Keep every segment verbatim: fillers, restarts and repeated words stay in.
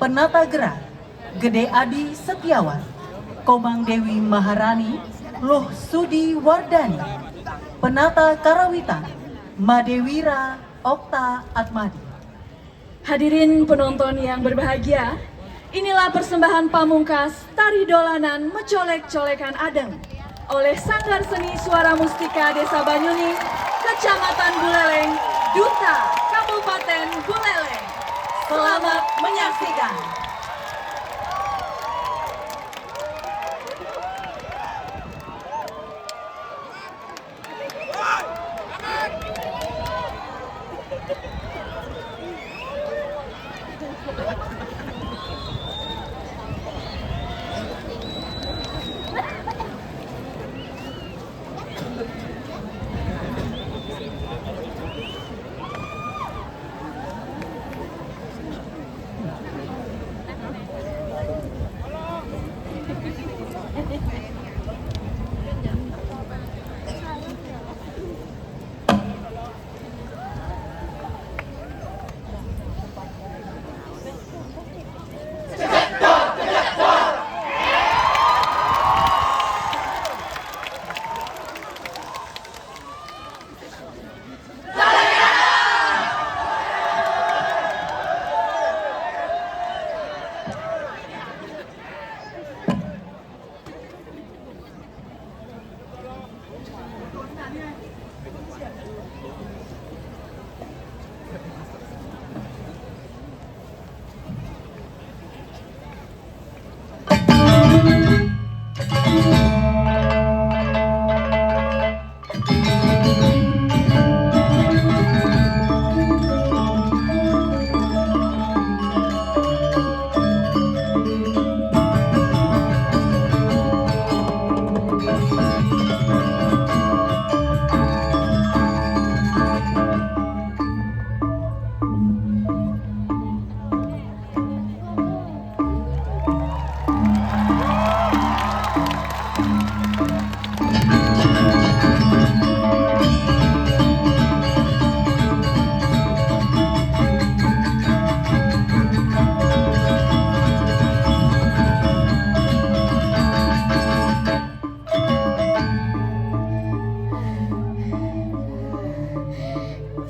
Penata gerak, Gede Adi Setiawan. Komang Dewi Maharani, Luh Sudi Wardani. Penata karawitan, Madewira Okta Atmadi. Hadirin penonton yang berbahagia, inilah persembahan pamungkas tari dolanan Mecolek-Colekan Adeng oleh Sanggar Seni Suara Mustika Desa Banyuning, Kecamatan Buleleng, Duta Kabupaten Buleleng. Selamat menyaksikan.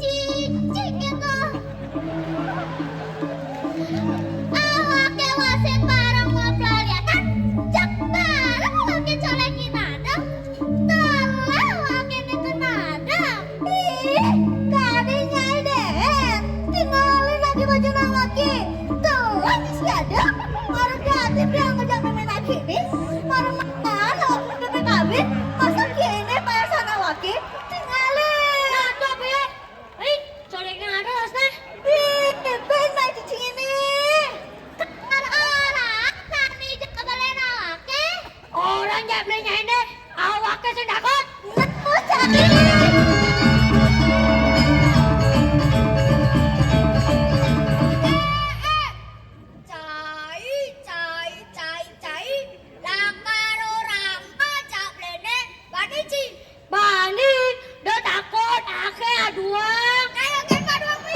Cicing itu. Awake wasit bareng mau pelaliatan, cek bareng awake colekin adeng. Telah awake neken adeng. Ih, kade nyai deh. Tinggalin lagi baju nang laki. Telah si adeng. Baru kreatif dia ngejak main laki nih. Baru makan, awak P P K B. Masa kini payasan laki. Tinggalin. Nah, tuh, Beb. Ih, colekin ada, Asna. Ih, ben main cicing ini. Kan orang, kami jak kebalen awake. Orang jak belinya ini, awake sing takut. Nah, ucap ini. Eh, eh. Cai, cai, cai, cai. Lakar orang pacak belene, bani ci. Bani, dah takut, ake aduang. Ayo, kita aduang, Mi.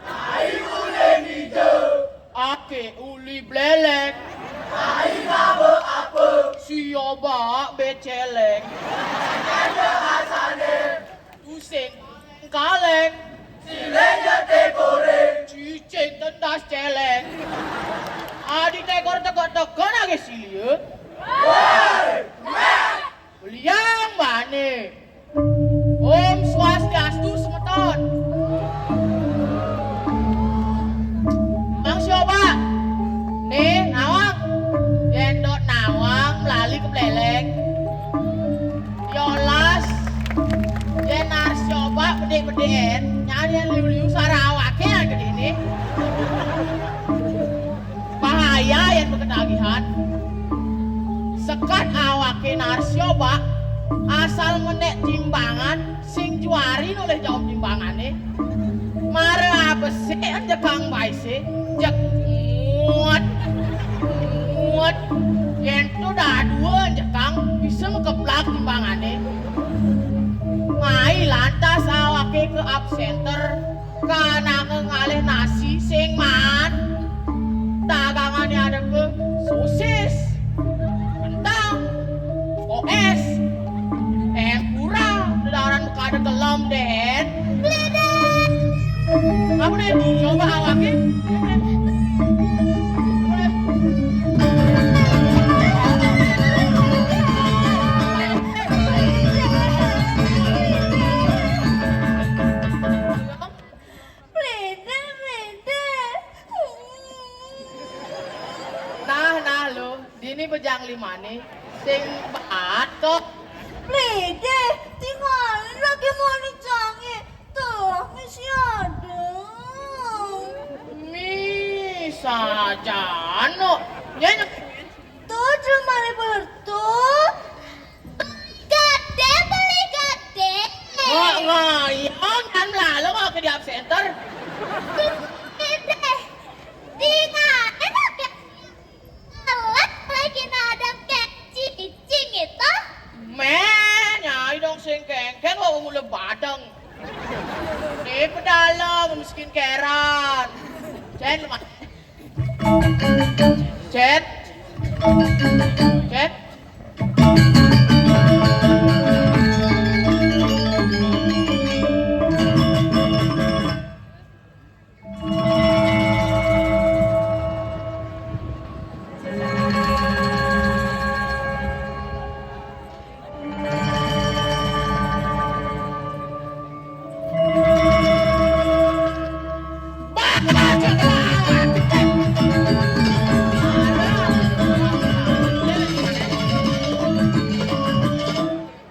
Ai uli ngijo. Ake uli blelek. Ai ape-ape. Sioba becelek. Ada asane. Tusing kaleng. Silenya tegoreng. Cicing tendas celeng. Adi tegor tegor-tegor age silie. Woi, mek. Liang bane. Om Swastiastu, semeton. Mang sioba. Nih, nawang. Yen dot nawang, Yén nyai liu-liu sara awaké gedéné. Bahaya yén ketagihan. Sekad awaké Narsio, Bak, asal menék timbangan, sing juari nolih jaum timbangané. Mara abesik jekang baisé, jeg muet, muet. Yén to dadua jekang, bisa makeblak timbangané. Mai lantas awaké ka Up Center, kananga ngalih nasi sing maan. Dagangané ada ké sosis, kentang, O S, tempura, dedaran makada gelem, Dén. Apa nih? Coba awaké. Nah, nah, Luh, dini bajang limané sing baat kok. Bledé, tingalin lagi mani cangé. Tuh, misi ada. Misa jano. Nyai. Tuh, jelemané beler tuh. Beli gedé, beli gedé. Kok ngoyong kan lalu kok ke di Up Center? Gedé. Di mana kok? Telat lagi nadam kayak cicing itu. Méh, nyai dong sing kéngkén, wah, mula badeng. Né pedalem, miskin keran. Cén, cén, cén.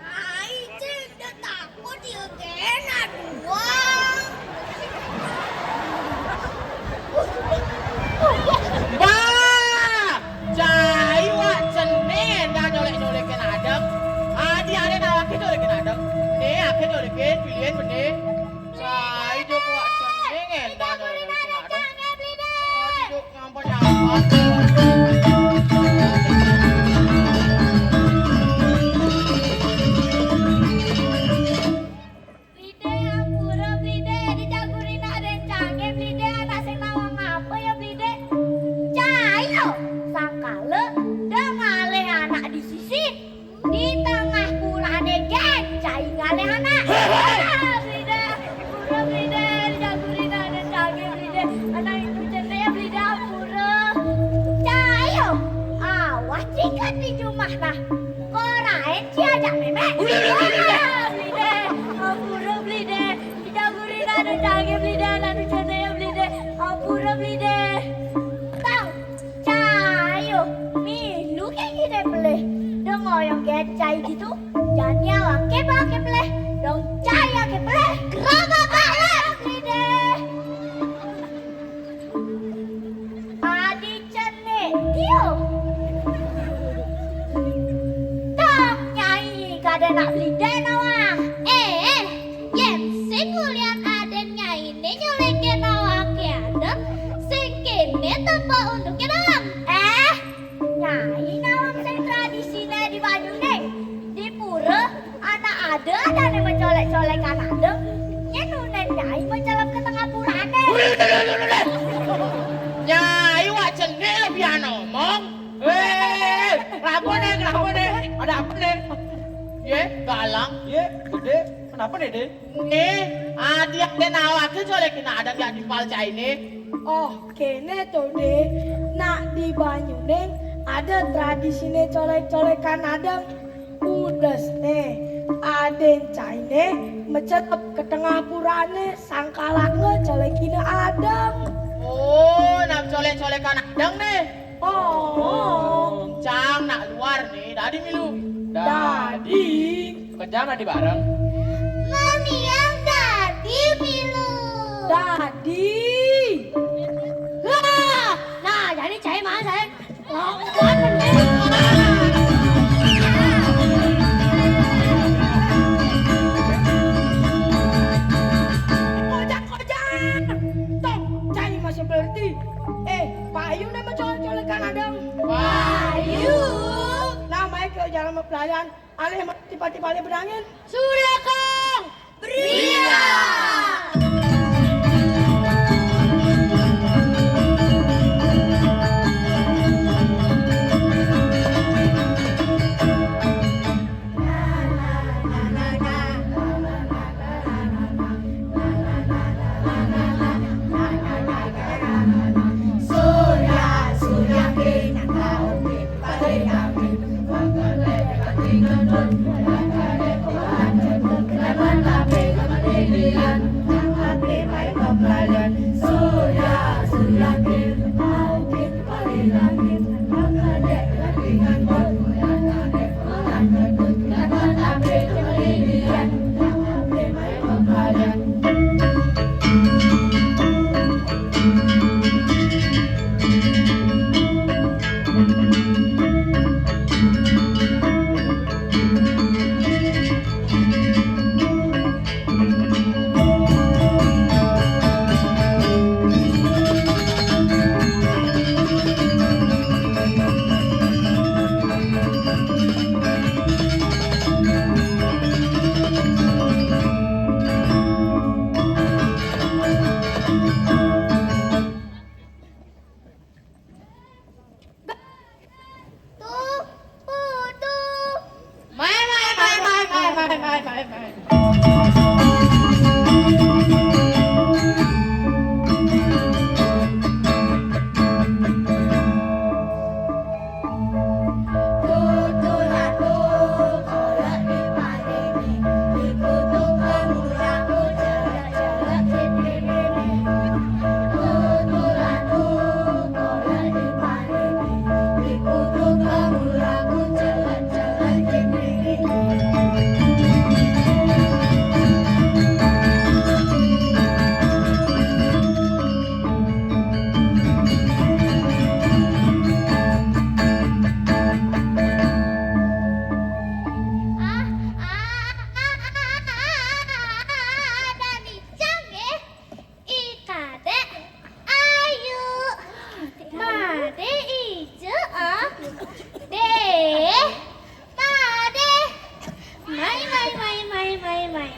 Ai, cing, udah takut ya, Gen. Aduh. Bah, cai wak cening dah nyolek-nyolekin adem. Adi ada nawakin nyolekin adem. Nih, akhir nyolekin, pilihan benih. Cai jok wak cening dah nyolek-nyolekin adem. Adi jok nyampah-nyampah. Blidé, ampura, Blidé, di jagurina adén cangé, Blidé, anak sing nawang apa ya, Blidé? Cai lo, sangkala da ngalih anak di sisi, di tengah purané gén cai ngalih anak. Ah, Blidé, ampura, Blidé, di jagurina adén cangé, Blidé, anak itu cené, Blidé, ampura. Cai lo, awas cikat di jumah nah. Korain ci ajak mémé. Udah, udah, udah, udah. Ah, Blidé, ampura, Blidé. Kita gurina ada cangé, Blidé, anu cené ya, Blidé. Ampura, Blidé. Tang, cayo, milu ké kité pelih. Dong ngoyong ké cai gitu. Jani awaké baké pelih. Dong cai aké pelih. Gerobak banget, Blidé. Adi cenik, dio. Tong nyai kadén nak Blidé nawang. Eh, yén sing ulian adén nyainé nyolékin nawang ké adem, sing kéné tapa unduké nawang. Eh, nyai nawang sing tradisiné di banyuné, di pura. Anak ada adané mencolek-colekan adem. Nyén nunén nyai mencelep ke tengah purané. Udah, udah, udah, udah, udah. Nyai wak cenik lebih ngomong. Eh, kenapa nih, kenapa nih? Ada apa nih? Yé, galang. Yé, gedé. Kenapa nih, Dé? Nih, adi-adi nawaké colekin adem ya timpal cainé. Oh, kéné to, Dé. Nak di banyuné ada tradisiné colek-colekan adem. Udesné, adén cainé mecelep ke tengah purané, sangkala ngecolekiné adem. Oh, nak colek-colekan adem nih. Oh. Cang nak luar nih, dadi milu. Dadi. Kejang dadi bareng. Maniang dadi Dadi. Wah, nah, jadi cai mana saya? Lawan penting. Kojak, kojak. Tong, cai masih berhenti. Eh, payu nama colek-colekan adang. Payu. Namanya ke jalan pelayan. Alih tiba-tiba alih berangin. Sudah, Kang. Bria. Tuh, putu. Mai, mai, mai. Ah, ah, ah, ah, ah, ah, ada nih, Cang, ya. Ih, Kadek, ayu. Made ijo, ah. Deh, made. Mai, mai, mai, mai, mai, mai.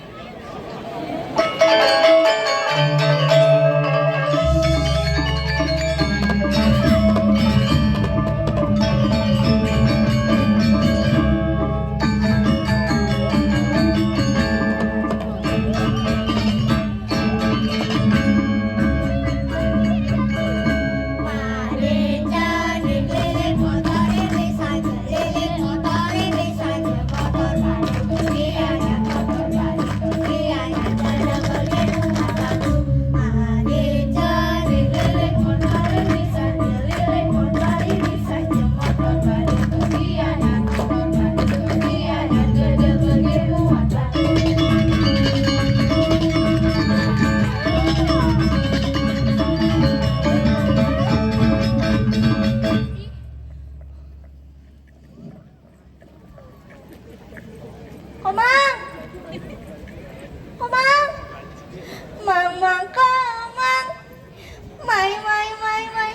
Komang. Komang. Mang, mang, komang. Mai, mai, mai, mai.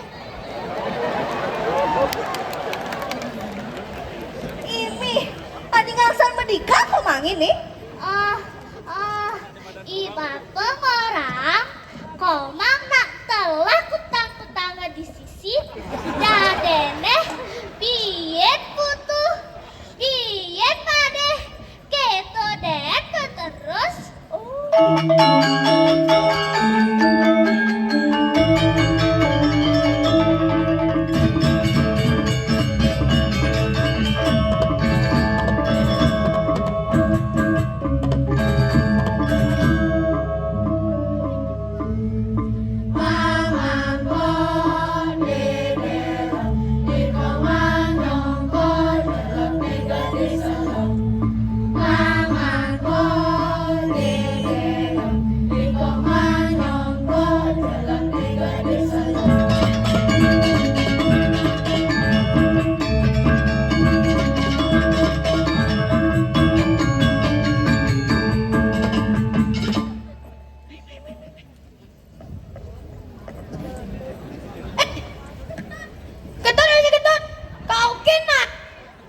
Imi, adi ngangsan medika komang ini? Ah, ah, i bapa orang, komang nak telah kutang-kutanga di sisi, dadene, biyen putu, biyen made, keto dek terus.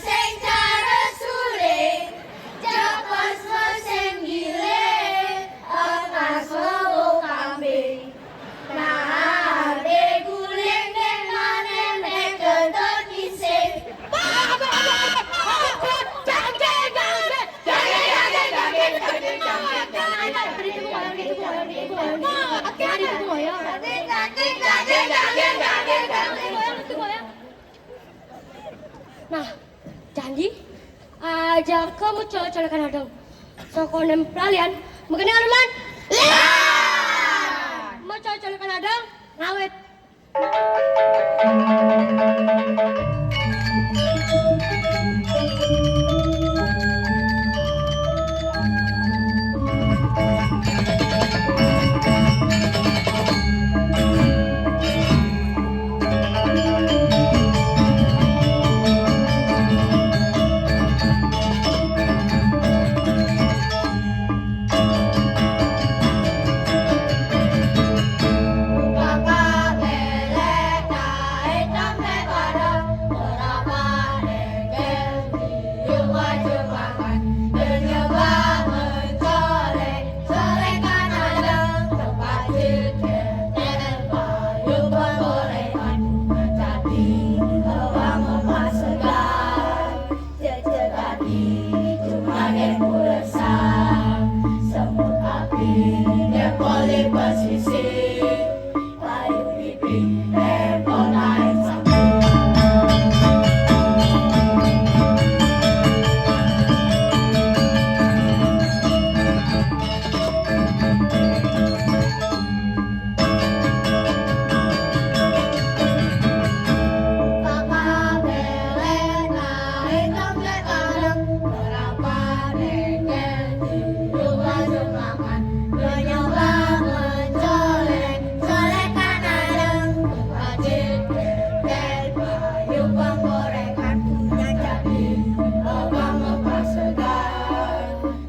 sing cara sulit, cepet sing gile, emas loro kambing. Nah, ade guling ning mane nek kentut isih. Nah, janji aja kamu colek-colekan adang. Soko nem pelalian, makanya alulan. Mau colek-colekan adang, ngawet. Cecek ati cuma gen pulsa, semut api dia boleh pesisir, payu pipi dia boleh.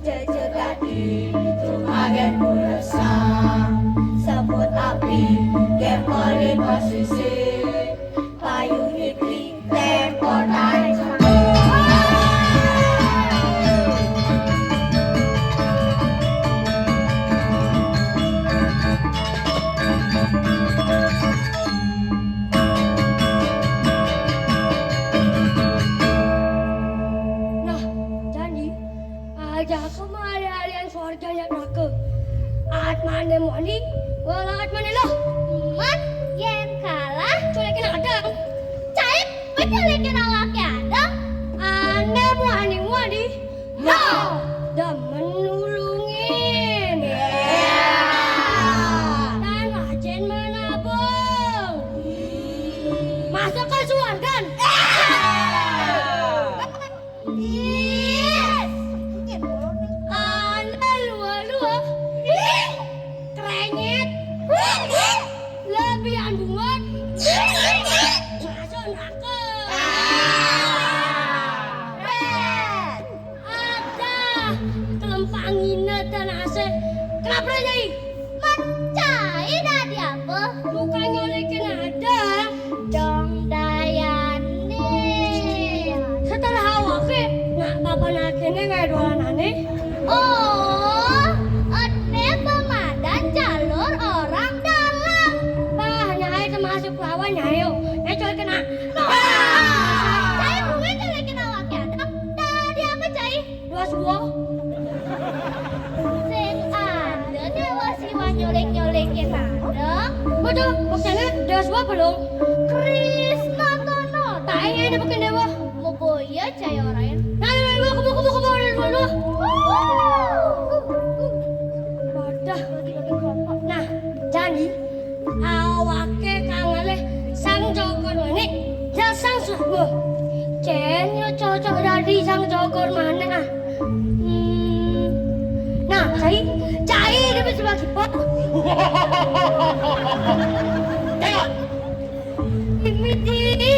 Cecek ati cuma gen pulsa, semut api gen poli posisi, payu iti tempo naik. Nah, janji aja aku mau alih-alihan suarga yang neraka. Atmane moni, wala atmane loh. Mat, yen kalah, colekin adang. Cait, wis nyolekin awake adang. Ane muani-muani. No. Demen nulungin. Yeah. Dan rajin menabung. Masuk ke suargan. Yes. Ane lua-lua. Krenyit. Lebihan bungut. Masuk neraka. Red. Adah, kelempangine dan asih. Kenapa, Nyai? Mencai dadi apa? Bukan nyolekin adang. Dong dayane. Setelah awake, nak papan akene ngae dolanane. Oh, ene pemandan jalur orang dalam. Bah, nyai termasuk lawan nyai yo. Eh, coy kena. Cai buwe nyolekin awake adang. Dadi apa, Cai? Dua suwo. Sing ada dewa siwa nyolek-nyolekin adang. Mbok Tuh, buktiné déwa apa, Lung? Krisna Tono. Taé ini bukan déwa. Mau boya caya orang. Nah, nah, nah, kubu, kubu, kubu, kubu, kubu. Wadah. Nah, jadi awaké kang ngalih Sang Cokor Manik, ya Sang Suratma. Cén yo cocok dadi Sang Cokor Manik, ah. Hmm. Nah, cai, cai dia bisa bagi pot. Tengok. Mimiti.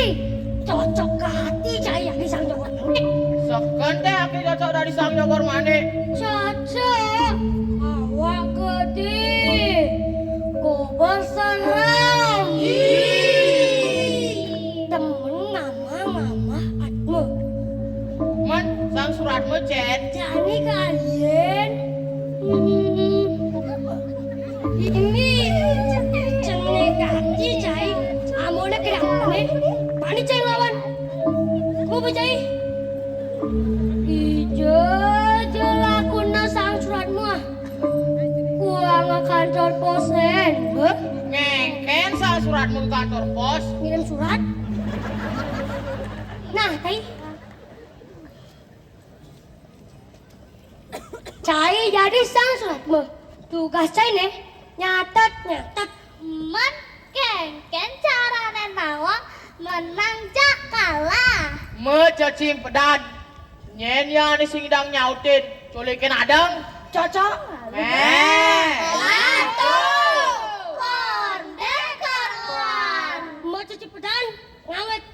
Cocok hati cai yang Sang Cokor Manik. Sekén té aké cocok dadi Sang Cokor Manik. Cocok. Awak gedé. Gober serem. Ih. Temen ngamah-ngamah atma. Mén, Sang Suratma, cén. Jani kalian. Hmm. Ini cené kaki cai. Amoné kerapané. Pani cai lawan. Kubu cai. Ija ja lakuna Sang Suratma. Kuang kantor pos, Ren. Hah? Ngéngkén Sang Suratma kantor pos. Ngirim surat. Nah, tai. Cai jadi Sang Suratma. Tugas cai né nyatet, nyatet. Mén kéngkén carané nawang menang jak kalah. Mé cacing pedan. Nyén ya ané sing dang nyautin. Culikin adang. Cocok. Eh. Latu. Kondé karuan. Mé cacing pedan. Ngawét.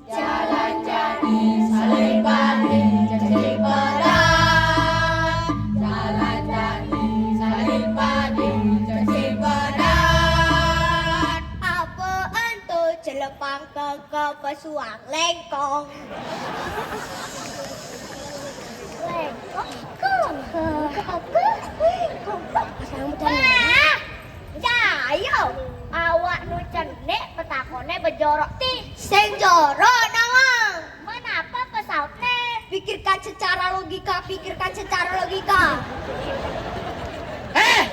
Jalan jani saling bani cacing pedan. Jalan jani saling bani cacing pedan. Apa ento celepang ke pesuang lengkong. Lengkong? Kok? Kok? Kok? Kok? Kok? Kok? Kok? Kok? Kok? Kok? Kok? Kok? Kok? Kok? Kok? Kok? Cai, awak nu cenik petakoné bejorok ti. Sing jorok nawang. Mén apa pesautné? Pikirkan secara logika, pikirkan secara logika. Eh!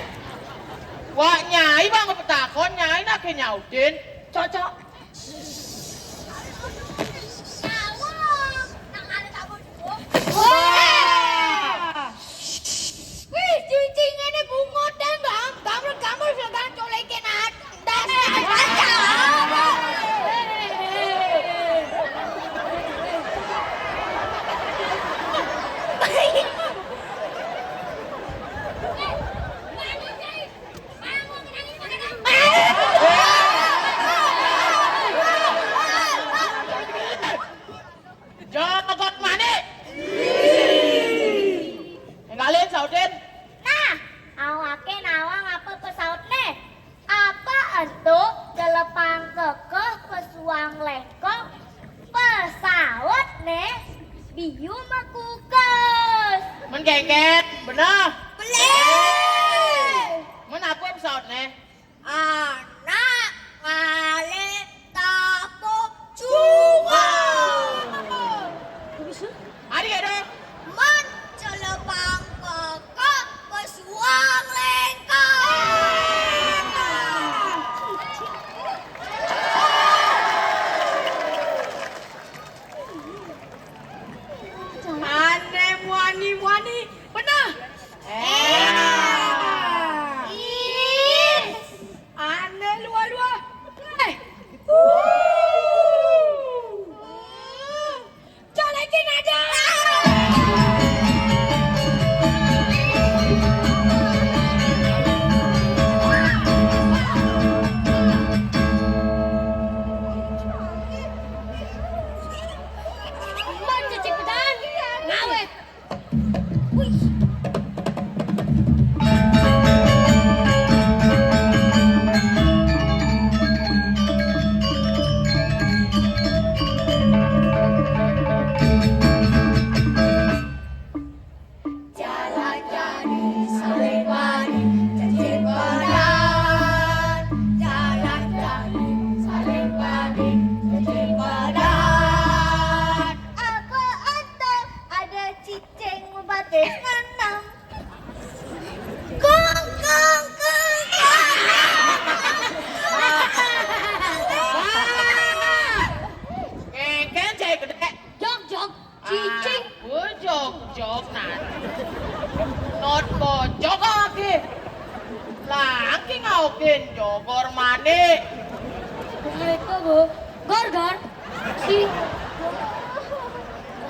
Wak nyai bang petakon, nyai nak nyautin. Cocok. Wah! Wih, cincin ini bungut dan bang, gambar-gambar sudah colekin ada. Dan ada. Jokot manik. Enggalin sautin. Nah, awaké nawang apa pesautné? Apa ento celepang kekeh pesuang lengkong pesautné biu mekukus. Mén kéngkén, beneh. Belih. Mén apa pesautné? Anak ngalih tapo cunguh. Ari ada. Mén celepang kekeh pesuang lengkong. Ané muani-muani, beneh. Eh. Ih. Ah, Gor Manik. Apa, Bu? Gor, gor. Si,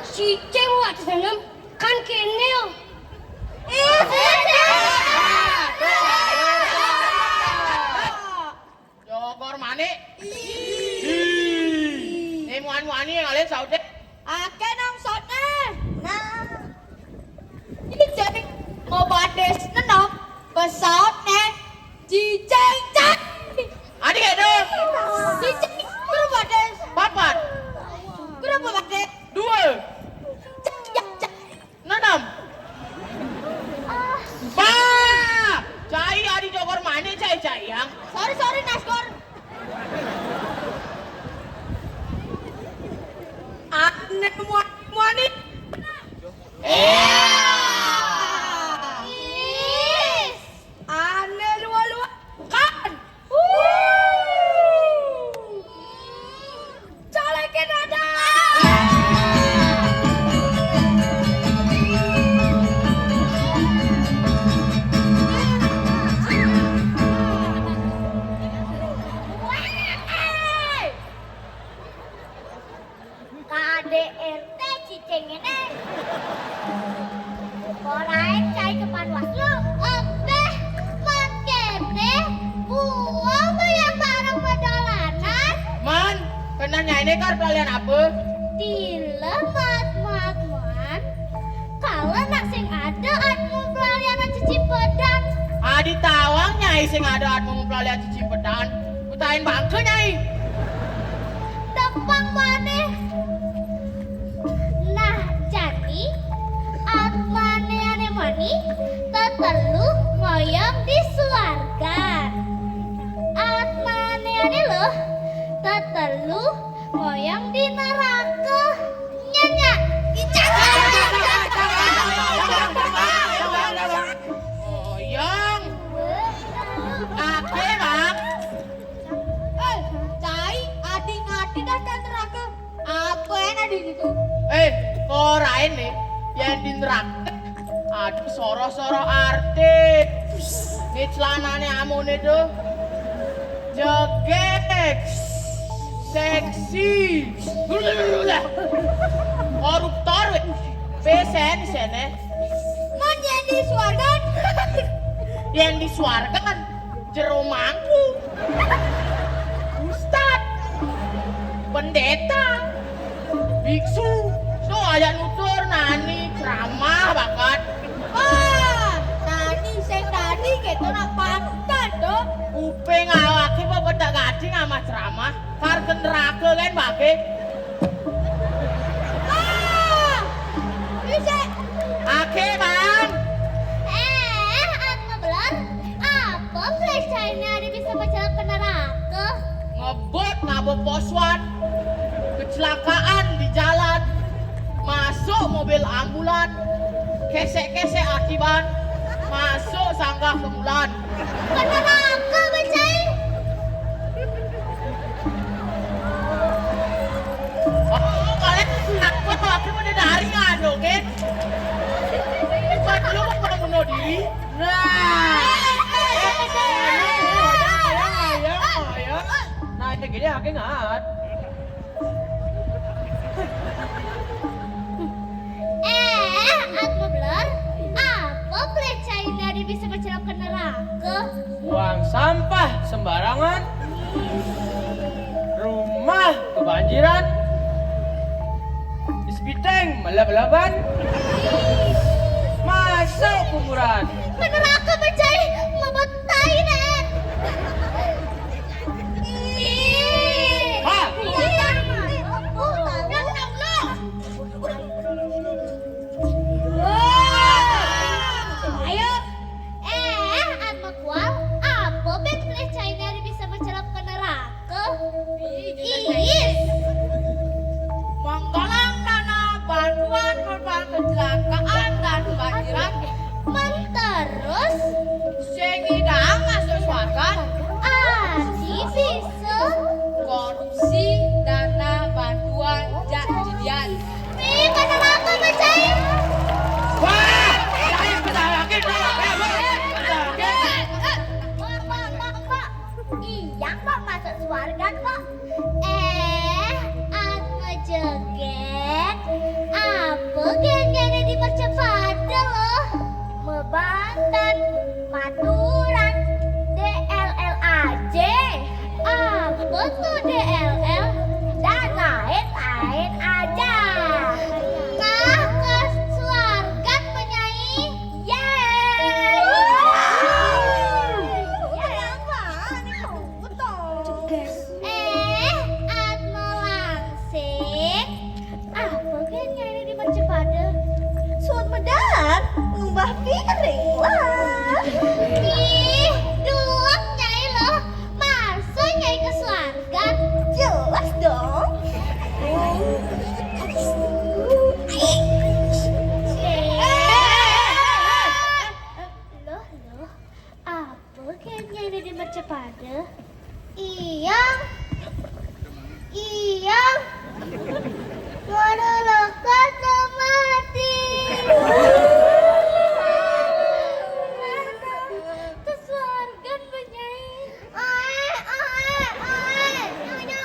si cewek atas tanam kan kene yo. Ih, Jogor Manik. Ih. Nih, muan-muani yang kalian saut deh. Ake nang sautne. Nah. Cicing mau bades nenom pesautne. Cicing cai. Adi itu. Cicing kuru bades. Papat. Kuru bades. Dua. Cai, cai, cai. Nenom. Bah, cai adi Jogor Manik cai-cai yang. Sorry, sorry, Naskor. Ane muani, muani. Iya. Ane lua-lua. Kan. Wuh. Colekin ada. K D R T cicing ini. Korain cai ke Panwaslu. Ebeh, makene buah banyak barang pedalanan. Man, kenanya ini kar pelalian apa? Tile mat, mat, man. Kalau nak sing ada atmu pelalian cicipedan. Adi tawang nyai sing ada atmu pelalian cicipedan. Utain bangke nyai. Tepang maneh. Nah, jani atmane ane mani tetelu ngoyong di suargan. Atmane ane loh tetelu ngoyong di neraka. Nyanyak. Ngoyong. Ake, Bang. Eh, cai, adi ngati dah kan neraka. Apa yang ada di situ? Eh, korain nih, yang di neraka. Aduh, soro-soro artis. Nih celanane amune tuh. Joget. Seksi. Koruptor, weh. Pesen, sene. Mon yang di suargan. Yang di suargan. Jero mangku. Ustad. Pendeta. Biksu. So, aja nutur nani ceramah banget. Wah, nani sing tadi kita nak pantat dong. Kuping awake kok pedak gading sama ceramah. Kar ke neraka kan bake. Ah, bisa. Ake, Bang. Eh, at ngeblor. Apa flash China ada bisa mencelap ke neraka? Ngebut ngabuk poswan. Kecelakaan di jalan. Masuk mobil ambulan. Kesek-kesek akiban. Masuk sanggah kemulan. Ke neraka, Becai. Oh, kalian takut waktu udah dari ngandungin. Buat lu mau bunuh diri. Nah. Ayo, ayo, ayo, ayo. Nah, ini gini, aku ngat. Eh, at ngeblor, apa pelecehan tadi bisa mencelap ke neraka? Buang sampah sembarangan, rumah kebanjiran, spiteng meleb-leban, masuk kuburan. Ke neraka, Becai, ngebut tai, Nen. Ih. Hah? Iya, kan? Wah. Ayo. Eh, Atma Kual, apa bet pelecehan tadi bisa mencelap ke neraka? Iis. Menggalang dana bantuan korban kecelakaan dan kebanjiran. Menterus Warga kok. Eh, at mejegek. Apa gén nyai dimercepada loh? Mebantan, maturan, D L L aja. Apa tuh D L L? Dan lain-lain aja. Nah, ke suarga, Nyai. Yeay. Yeay. Eh, Atma Langsing. Apa gén nyai dimercepada? Suud medal, ngumbah piring lah. Ih, duak nyai loh. Masa nyai ke suarga? Jelas dong. Eh, loh, loh. Apa gén nyai dimercepada? Iyang. Iyang. Suara lekat mati. Kesuargan, Nyai. Oe, oe, oe. Nyonya.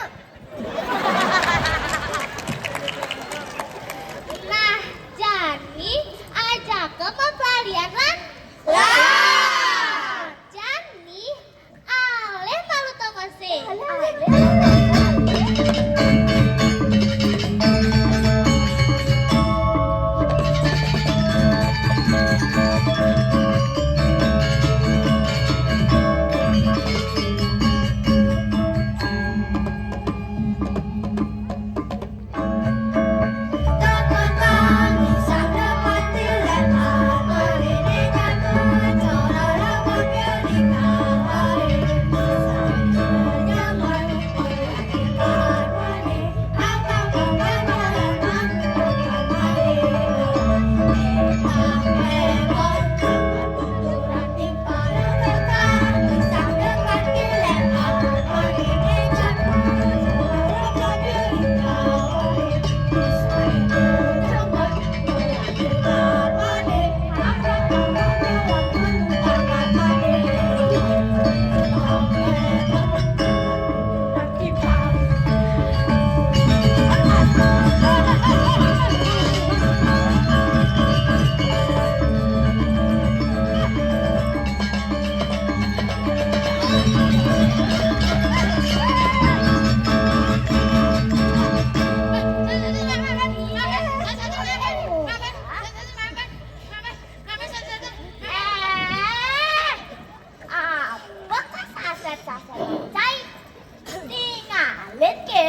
Nah, jani ajaka mapelarian lan. Lah. Jani alih malu tongose. Eh, apa kasaset-saset cai? Tingalin ke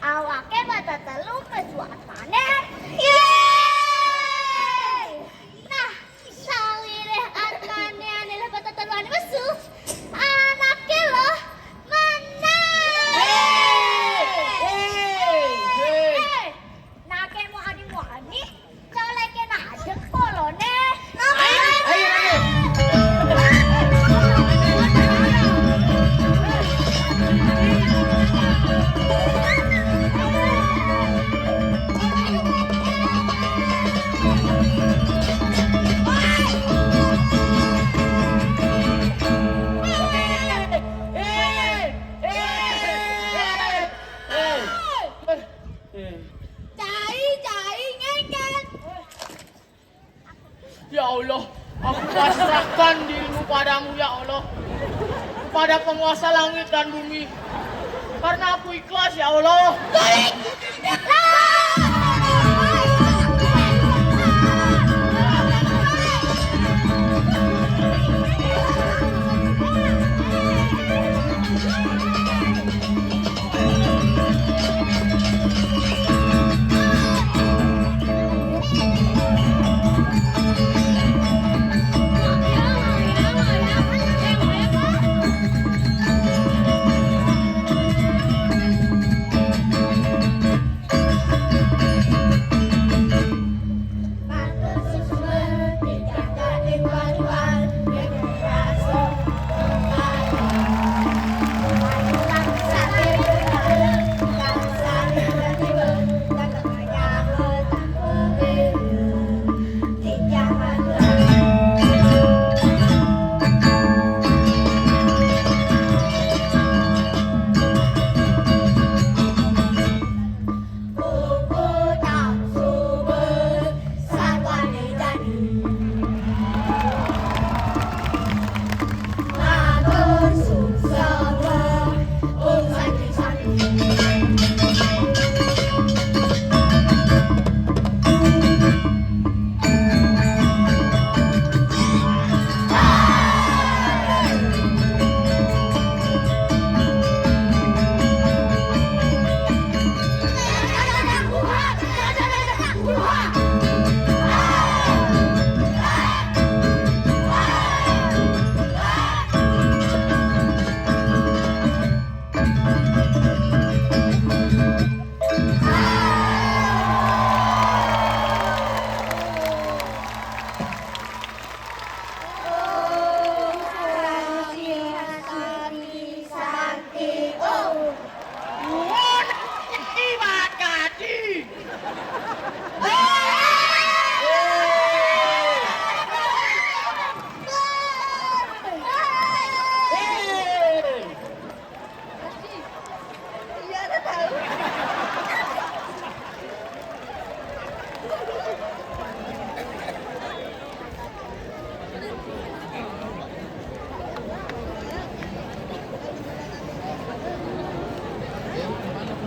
awake batatelu ke suat maneh. Yeay! Nah, sawireh armane ane leh batatelu ane mesu, anake loh menang. Hei, hei, hei. Eh, nake muani-muani, coleke nadeng polone. Ayo, ayo, ayo. Cai, cai, ngengket. Ya Allah, aku pasrahkan dirimu padamu, ya Allah. Kepada penguasa langit dan bumi. Karena aku ikhlas, ya Allah. Baik.